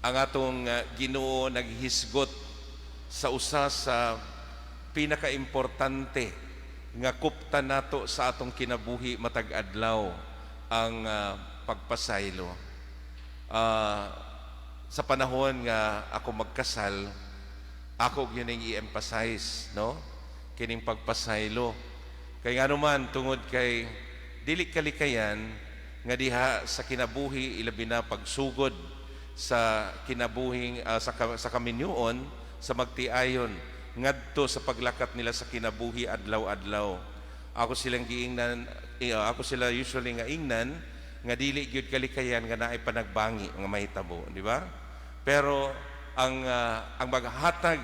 Ang atong Ginoo naghisgot sa usa sa pinakaimportante nga kuptan nato sa atong kinabuhi matag adlaw, ang pagpasaylo. Sa panahon nga ako magkasal, ako gyud ning i-emphasize, no? Kining pagpasaylo. Kay ngano man, tungod kay dili kalikayan nga diha sa kinabuhi, ilabi na pagsugod sa kinabuhing sa kaminyuon sa magtiayon ngadto sa paglakat nila sa kinabuhi adlaw-adlaw. Ako silang giingnan, ako sila usually nga ingnan nga dili gyud kalikayan nga naay panagbangi nga mahitabo, di ba? Pero ang maghatag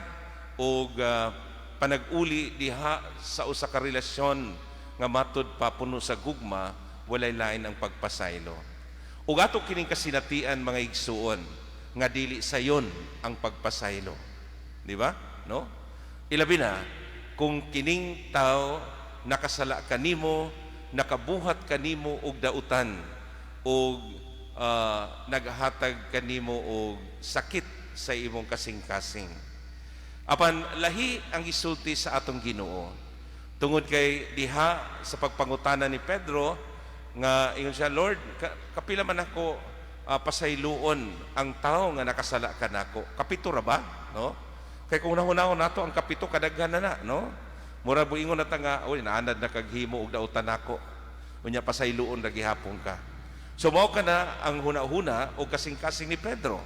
og panag-uli diha sa usa ka relasyon nga matud pa puno sa gugma, walay lain ang pagpasaylo. Ug ato kining kasinatian, mga igsuon, nga dili sayon ang pagpasaylo. Di ba? No? Ilabi na kung kining tao nakasala kanimo, nakabuhat kanimo og dautan og naghatag kanimo og sakit sa imong kasing-kasing. Apan lahi ang gisulti sa atong Ginoo. Tungod kay diha sa pagpangutana ni Pedro nga ingon siya, "Lord, kapila man ako pasayloon ang tao nga nakasala kanako? Kapito ra ba?" No? Kay kung nahunahon nato ang 7, kadaghan na na, no? Mura bo ingon na ta nga, "Oy, naanad na kag himo og dautan nako. Unya pasayloon ra gihapon ka." So mao kana ang huna-huna o kasing-kasing ni Pedro.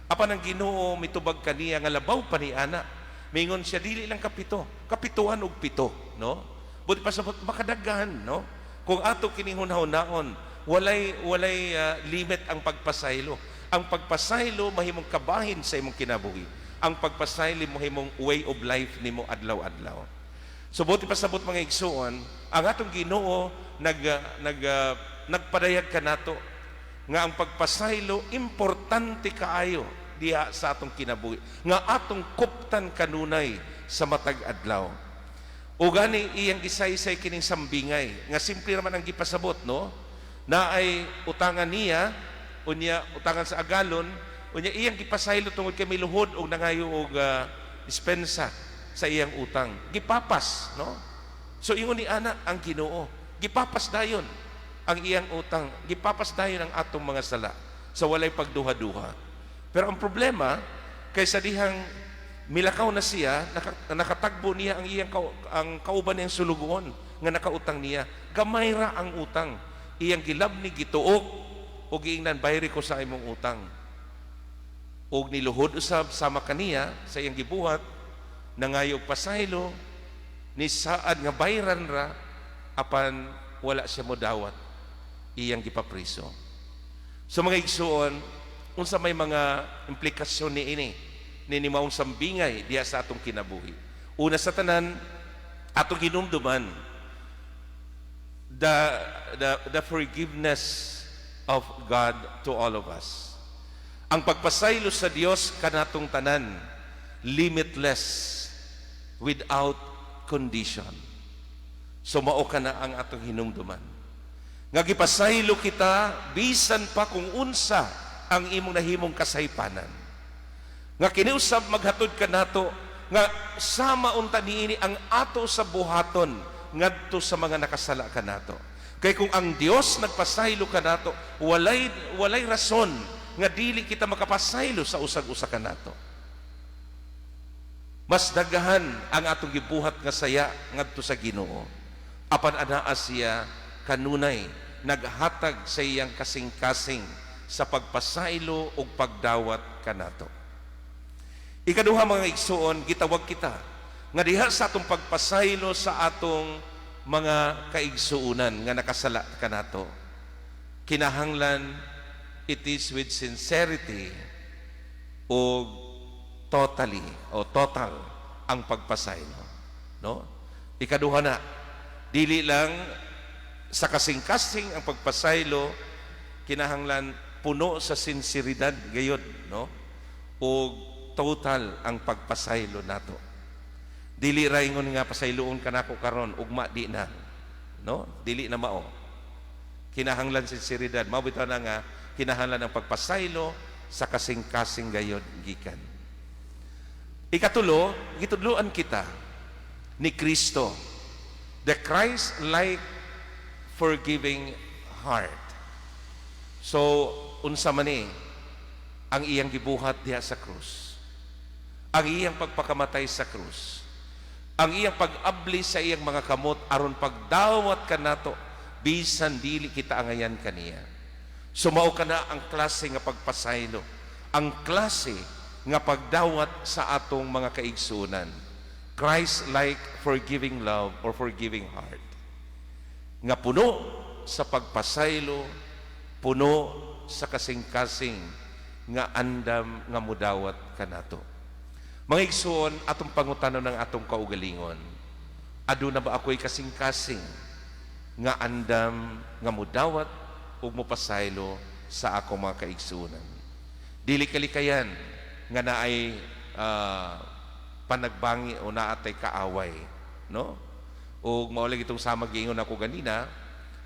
Apan ang Ginoo mitubag kaniya nga labaw pa ni ana. Mingon siya, dili lang 7, 77, no? Buti pa sa makadaghan, no? Kung ato kining hunahunahon, walay limit ang pagpasaylo. Ang pagpasaylo mahimong kabahin sa imong kinabuhi. Ang pagpasaylo mahimong way of life nimo adlaw-adlaw. So buti pasabot, mga igsuon, ang atong Ginoo nag ah, nag ah, nagpadayag kanato nga ang pagpasaylo importante kaayo diha sa atong kinabuhi nga atong kuptan kanunay sa matag adlaw. O gani iyang gisaysay kining sambingay nga simple naman ang gipasabot, no? Na ay utangan niya, unya utangan sa agalon, unya iyang gipasaylo tungod kay miluhod og nangayo og dispensa sa iyang utang. Gipapas, no? So ingon ni ana ang Ginoo, gipapas dayon ang iyang utang, gipapas dayon ang atong mga sala sa walay pagduha-duha. Pero ang problema kay sa dihang milakaw na siya, nakatagbo niya ang kauban niyang sulugoon nga nakautang niya. Gamay ra ang utang. Iyang gilabni, gituok o giingnan, "Bayri ko sa imong utang." Og niluhod usab sama kaniya sa iyang gibuhat, nangayo og pasaylo, ni saad nga bayran ra, apan wala siya modawat, iyang gipapriso. So mga igsuon, unsa may mga implikasyon ni ini ni maong sambingay diha sa atong kinabuhi? Una sa tanan, atong hinumduman the forgiveness of God to all of us. Ang pagpasaylo sa Dios kanatong tanan, limitless, without condition. So mao kana ang atong hinumduman. Nga gipasaylo kita bisan pa kung unsa ang imong nahimong kasaypanan. Nga kiniusab maghatod kanato nga sama unta niini ang ato sa buhaton ngadto sa mga nakasala kanato. Kay kung ang Dios nagpasaylo kanato, walay rason nga dili kita makapasaylo sa usag-usa kanato. Mas daghan ang atong gibuhat nga saya ngadto sa Ginoo. Apan anaa siya kanunay naghatag sa iyang kasing-kasing sa pagpasaylo ug pagdawat kanato. Ikaduha, mga igsuon, gitawag kita nga diha sa atong pagpasaylo sa atong mga kaigsuonan nga nakasala kanato, kinahanglan it is with sincerity o totally o total ang pagpasaylo, no? Ikaduha na, dili lang sa kasing-kasing ang pagpasaylo, kinahanglan puno sa sinseridad gayod, no? O total ang pagpasaylo nato. Dili ra ingon nga pasayloon kanako karon, ugma di na, no? Dili na mao. Kinahanglan sinseridad. Mao bitaw na nga kinahanglan ang pagpasaylo sa kasing-kasing gayod gikan. Ikatulo, gitudloan kita ni Kristo, the Christ-like forgiving heart. So, unsa man ni ang iyang gibuhat diha sa krus? Ang iyang pagpakamatay sa krus. Ang iyang pag-abli sa iyang mga kamot aron pagdawat kanato bisan dili kita angayan kaniya. So mao kana ang klase nga pagpasaylo, ang klase nga pagdawat sa atong mga kaigsuonan. Christ-like forgiving love or forgiving heart. Nga puno sa pagpasaylo, puno sa kasing-kasing nga andam nga mudawat kanato. Mga igsoon, atong pangutanon ng atong kaugalingon. Aduna ba ako'y kasing-kasing nga andam nga mudawat ug mupasaylo sa akong mga kaigsuonan? Dili kalikayan nga naay panagbangi o naatay kaaway, no? Ug mao lagi itong sama giingon ako ganina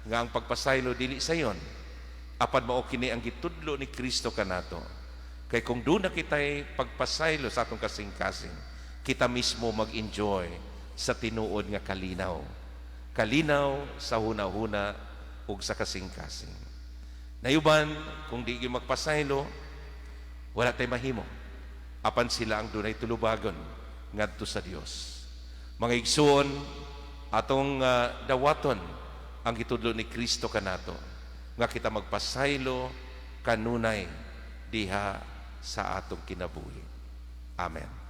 nga ang pagpasaylo dili sayon. Apan mao kini ang gitudlo ni Kristo kanato. Kay kung duna kita'y pagpasaylo sa atong kasing-kasing, kita mismo mag-enjoy sa tinuod nga kalinaw. Kalinaw sa huna-huna ug sa kasing-kasing. Nayuban, kung di gyud magpasaylo, wala tay mahimo. Apan sila ang dunay tulubagon ngadto sa Dios. Mga igsoon, atong dawaton ang gitudlo ni Kristo kanato nga kita magpasaylo kanunay diha sa atong kinabuhi. Amen.